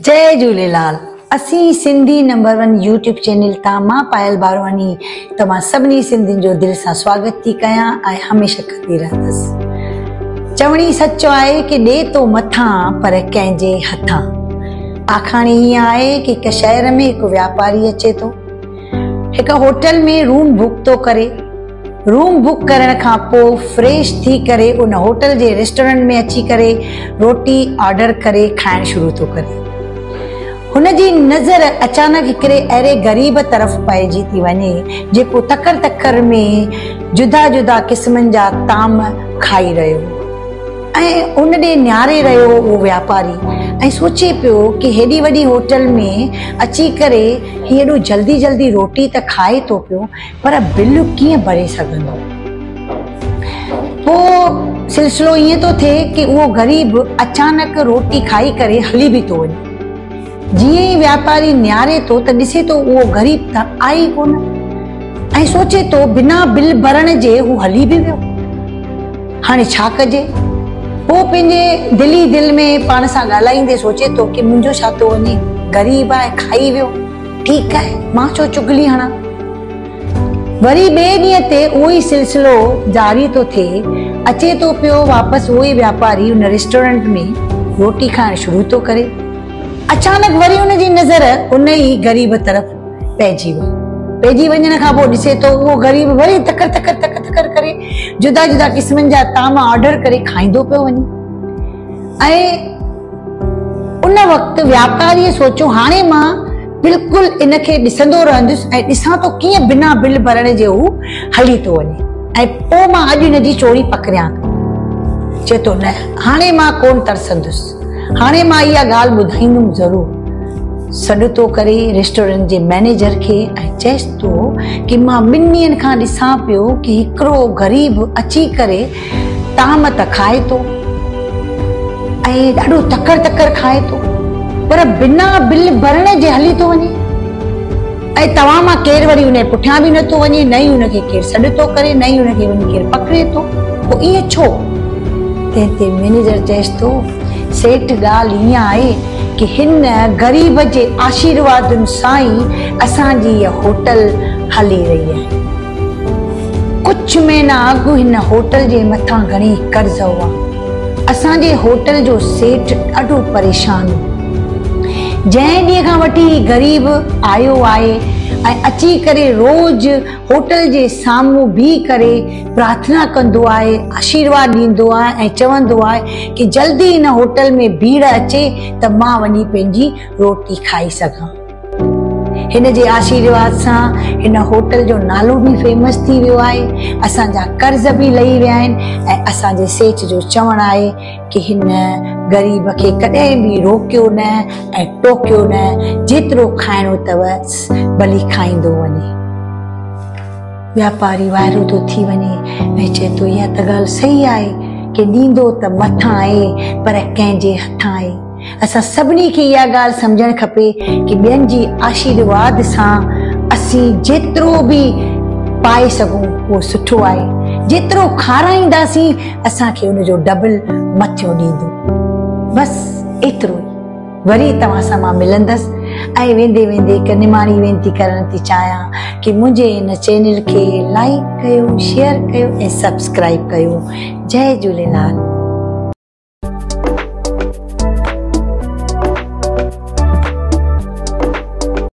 جئي جهوليلال اسين Sindhi number one YouTube channel تان مان پايل بارواڻي توهان سڀني سنڌين جو دل سان سواگت ٿي ڪيان ۽ هميشه ڪندي رهندس. چوڻي سچ آهي ڪي ڏي تو مٿان پر ڪنهن جي هٿان. آکاڻي هيئن آهي ڪي هڪ شهر ۾ هڪ واپاري اچي ٿو هڪ هوٽل ۾ روم بڪ ٿو ڪري. روم بڪ ڪرڻ کان پوء فريش ٿي ڪري ان هوٽل جي ريسٽورنٽ ۾ اچي ڪري روٽي آرڊر ڪري کائڻ شروع ٿو ڪري. هن جي نظر اچانڪ هڪڙي اهڙي غريب طرف پئجي ٿي وڃي جيڪو تڪڙ تڪڙ ۾ جدا جدا قسمن جا طعام کائي رهيو هو ۽ ان ڏي نهاري رهيو هو اهو واپاري ۽ سوچي پيو ڪي هيڏي وڏي هوٽل ۾ اچي ڪري هي ايڏو جلدي جلدي روٽي ته کائي ٿو پيو پر بل ڪيئن ڀري سگهندو؟ پوء سلسلو ائين ٿو ٿئي ڪي اهو غريب اچانڪ روٽي کائي ڪري هلي به ٿو وڃي. جيئن ئي واپاري نهاري ٿو ته ڏسي ٿو اهو غريب ته آهي ئي ڪونه ۽ سوچي ٿو بنا بل ڀرڻ جي هو هلي به ويو. هاڻي ڇا ڪجي؟ پوء پنهنجي دل ئي دل ۾ پاڻ سان ڳالهائيندي سوچي ٿو ڪي منهنجو ڇا ٿو وڃي، غريب آهي کائي ويو. ٺيڪ آهي، مان ڇو چغلي هڻان؟ وري ٻئي ڏينهن تي اهو ئي سلسلو جاري ٿو ٿئي. اچي ٿو پيو واپس اهو ئي واپاري ان ريسٽورنٽ ۾ روٽي کائڻ شروع ٿو ڪري. اچانڪ وري ان جي نظر ان ئي غريب طرف پئجي وئي. پئجي وڃڻ کان پوء ڏسي ٿو اهو غريب وري تڪڙ تڪڙ تڪڙ تڪڙ ڪري جدا جدا قسمن جا طعام آرڊر ڪري کائيندو پيو وڃي ۽ ان وقت واپاريء سوچيو هاڻي مان بلڪل ان کي ڏسندو رهندس ۽ ڏسان ٿو ڪيئن بنا بل ڀرڻ جي هو هلي ٿو وڃي ۽ پوء مان اڄ هن جي چوري پڪڙيان ٿو. چئي ٿو نه هاڻي مان ڪونه ترسندس، هاڻي مان اها ڳالهه ٻڌائيندم ضرور. سڏ ٿو ڪري ريسٽورنٽ جي مئنيجر کي ۽ چئيس ٿو ڪي مان ٻن ڏينهن کان ڏسان پيو ڪي هڪڙو غريب اچي ڪري طعام ته کائي ٿو ۽ ڏاڍو تڪڙ تڪڙ کائي ٿو پر بنا بل ڀرڻ جي هلي ٿو وڃي ۽ توهان مان ڪير وري ان جي پٺيان به نٿو وڃي نه ئي ان کي ڪير سڏ ٿو ڪري نه ئي ان کي وڃي ڪير پڪڙي ٿو پوء ائين ڇو؟ تنهن تي مئنيجر چيس ٿو سيٺ ڳالهه ائين آهي ڪي هن غريب جي آشيروادن سان ئي اسان جي هيء هوٽل هلي رهي آهي. ڪجهه مهينا اڳ هن هوٽل جي مٿان گهڻيئي قرض هئا. اسان جي هوٽل جو سيٺ ڏاڍو پريشان هو. جنهن ڏينهن کان وٺي هي غريب آيو آهي ۽ اچي ڪري روز هوٽل جي سامهون بيهي ڪري پرارٿنا ڪندو آهي، آشيرواد ڏيندو آهي ۽ چوندو آهي ڪي جلدي هن هوٽل ۾ ڀيڙ اچي ته مان وڃي پنهنجي روٽي کائي سگهان. هن جي آشيرواد سان هن هوٽل جو نالو به فيمس ٿي ويو آهي، اسان جا قرض به لهي ويا آهن ۽ اسان جي سيٺ جو چوڻ آهي ڪي هن غريب کي ڪڏهن به روڪيو نه ۽ ٽوڪيو نه، جيترو کائڻو اٿوس ڀلي کائيندو وڃي. واپاري وائرو ٿو ٿي وڃي ۽ چئي ٿو اها ته ڳالهه صحيح آهي ڪي ڏيندو ته مٿان آهي پر ڪنهن جي هٿان آهي. اسان سڀني کي اها ڳالهه سمجهڻ کپي ڪي ٻين جي آشيرواد سان اسين جيترو به پائي سگهون اهو سٺو آهي. جيترو کارائينداسين اسان کي ان جو ڊبل مٿيون ڏيندو. بس ايترو ئي. وري توهان سان مان ملندس ۽ ويندي ويندي هڪ نماڻي وينتي ڪرڻ ٿي چاهيان ڪي منهنجي هن چينل کي لائيڪ ڪيو، شيئر ڪيو ۽ سبسڪرائيب ڪيو. جئي جهوليلال.